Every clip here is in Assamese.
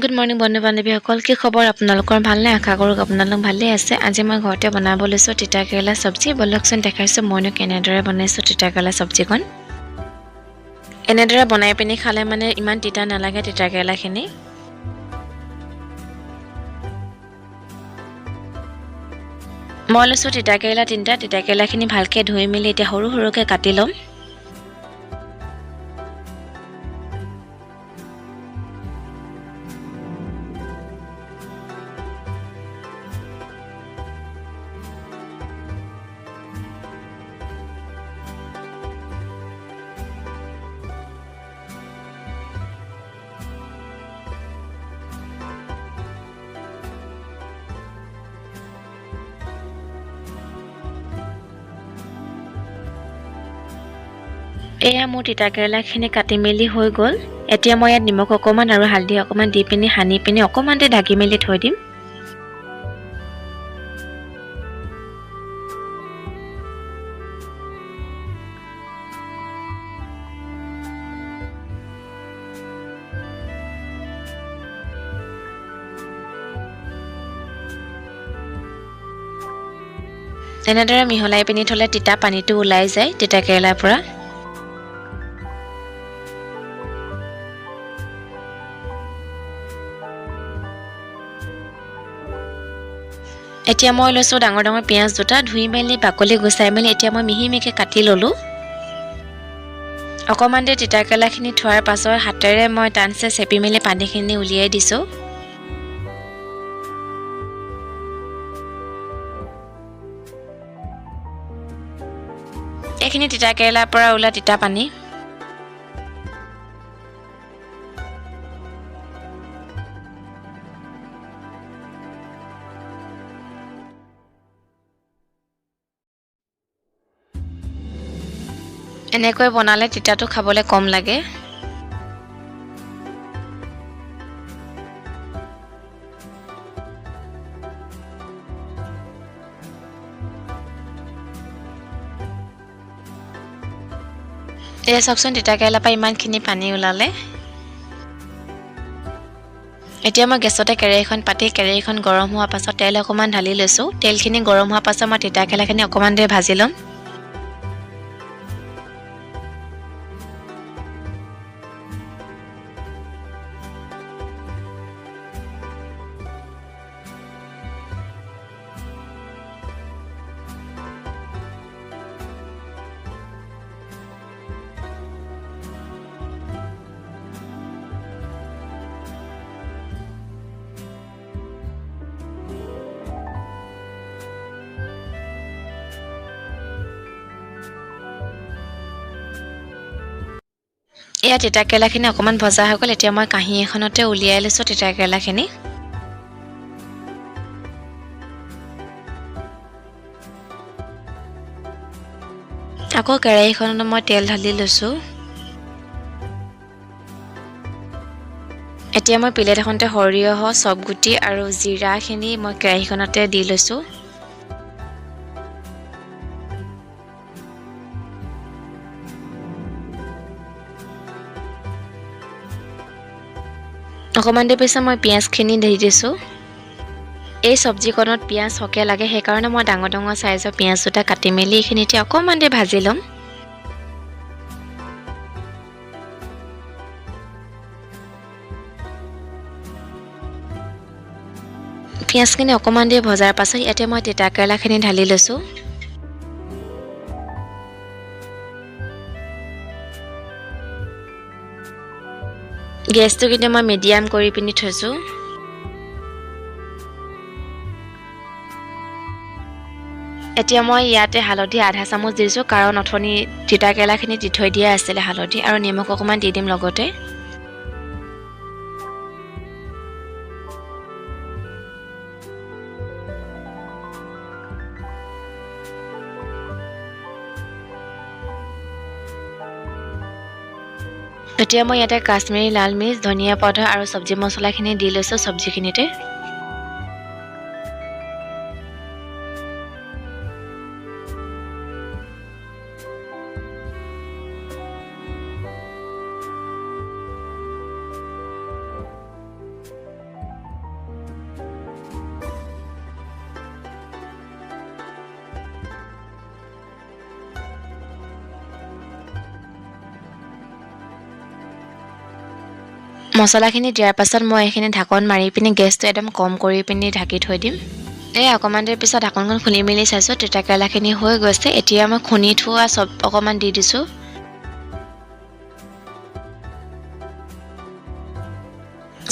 গুড মৰ্ণিং বন্ধু বান্ধৱীসকল, কি খবৰ আপোনালোকৰ? ভালনে? আশা কৰোঁ আপোনালোক ভালেই আছে। আজি মই ঘৰতে বনাব লৈছোঁ তিতা কেৰেলা চব্জি। ব'লকচোন দেখাইছোঁ মইনো কেনেদৰে বনাইছোঁ তিতা কেৰেলা চব্জিকণ। এনেদৰে বনাই পিনি খালে মানে ইমান তিতা নালাগে তিতা কেৰেলাখিনি। মই লৈছোঁ তিতা কেৰেলা তিনিটা। তিতা কেৰেলাখিনি ভালকৈ ধুই মেলি এতিয়া সৰু সৰুকৈ কাটি ল'ম। এয়া মোৰ তিতা কেৰেলাখিনি কাটি মেলি হৈ গ'ল। এতিয়া মই ইয়াত নিমখ অকণমান আৰু হালধি অকণমান দি পিনি সানি পিনি অকণমানতে ঢাকি মেলি থৈ দিম। এনেদৰে মিহলাই পিনি থ'লে তিতা পানীটো ওলাই যায় তিতা কেৰেলাৰ পৰা। এতিয়া মই লৈছোঁ ডাঙৰ ডাঙৰ পিঁয়াজ দুটা, ধুই মেলি বাকলি গুচাই মেলি এতিয়া মই মিহি মিহিকৈ কাটি ল'লোঁ। অকণমান দেৰি তিতা কেৰেলাখিনি থোৱাৰ পাছত হাতেৰে মই টানছে চেপি মেলি পানীখিনি উলিয়াই দিছোঁ। এইখিনি তিতা কেৰেলাৰ পৰা ওলোৱা তিতা পানী। এনেকৈ বনালে তিতাটো খাবলৈ কম লাগে। এয়া চাওকচোন, তিতা কেৰেলাৰ পৰা ইমানখিনি পানী ওলালে। এতিয়া মই গেছতে কেৰাহীখন পাতি কেৰাহীখন গৰম হোৱাৰ পাছত তেল অকণমান ঢালি লৈছোঁ। তেলখিনি গৰম হোৱাৰ পাছত মই তিতা কেৰেলাখিনি অকণমান দেৰি ভাজি ল'ম। এয়া তিতা কেৰেলাখিনি অকণমান ভজা হৈ গ'ল। এতিয়া মই কাঁহী এখনতে উলিয়াই লৈছোঁ তিতা কেৰেলাখিনি। আকৌ কেৰাহীখনত মই তেল ঢালি লৈছোঁ। এতিয়া মই প্লেট এখনতে সৰিয়হ, চবগুটি আৰু জিৰাখিনি মই কেৰাহীখনতে দি লৈছোঁ। অকণমান দেৰি পিছত মই পিঁয়াজখিনি দি দিছোঁ। এই চব্জিকণত পিঁয়াজ সৰহকৈ লাগে, সেইকাৰণে মই ডাঙৰ ডাঙৰ চাইজৰ পিঁয়াজ দুটা কাটি মেলি এইখিনি এতিয়া অকণমান দেৰি ভাজি ল'ম। পিঁয়াজখিনি অকণমান দেৰি ভজাৰ পাছত ইয়াতে মই তিতা কেৰেলাখিনি ঢালি লৈছোঁ। গেছটো কিন্তু মই মিডিয়াম কৰি পিনি থৈছোঁ। এতিয়া মই ইয়াতে হালধি আধা চামুচ দিছোঁ, কাৰণ অথনি তিতা কেৰেলাখিনি দি থৈ দিয়া আছিলে হালধি, আৰু নিমখ অকণমান দি দিম লগতে। এতিয়া মই ইয়াতে কাশ্মীৰী লাল মিৰ্চ, ধনিয়া পাউডাৰ আৰু চব্জি মছলাখিনি দি লৈছোঁ চব্জিখিনিতে। মছলাখিনি দিয়াৰ পাছত মই এইখিনি ঢাকন মাৰি পিনি গেছটো একদম কম কৰি পিনি ঢাকি থৈ দিম। এই অকণমান দেৰি পিছত ঢাকনখন খুলি মেলি চাইছোঁ, তিতা কেৰেলাখিনি হৈ গৈছে। এতিয়া মই খুন্দি থোৱা চব অকণমান দি দিছোঁ।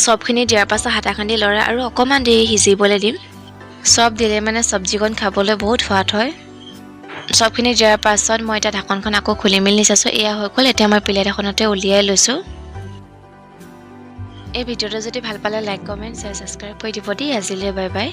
চবখিনি দিয়াৰ পাছত হাতাখন দি লৰাই আৰু অকণমান দেৰি সিজিবলৈ দিম। চব দিলে মানে চব্জিকণ খাবলৈ বহুত সোৱাদ হয়। চবখিনি দিয়াৰ পাছত মই এতিয়া ঢাকনখন আকৌ খুলি মেলি চাইছোঁ, এয়া হৈ গ'ল। এতিয়া মই প্লেট এখনতে উলিয়াই লৈছোঁ। এই ভিডিঅ'টো যদি ভাল পালে লাইক, কমেণ্ট, শ্বেয়াৰ, ছাবস্ক্ৰাইব কৰি দিব দেই। আজিলৈ বাই বাই।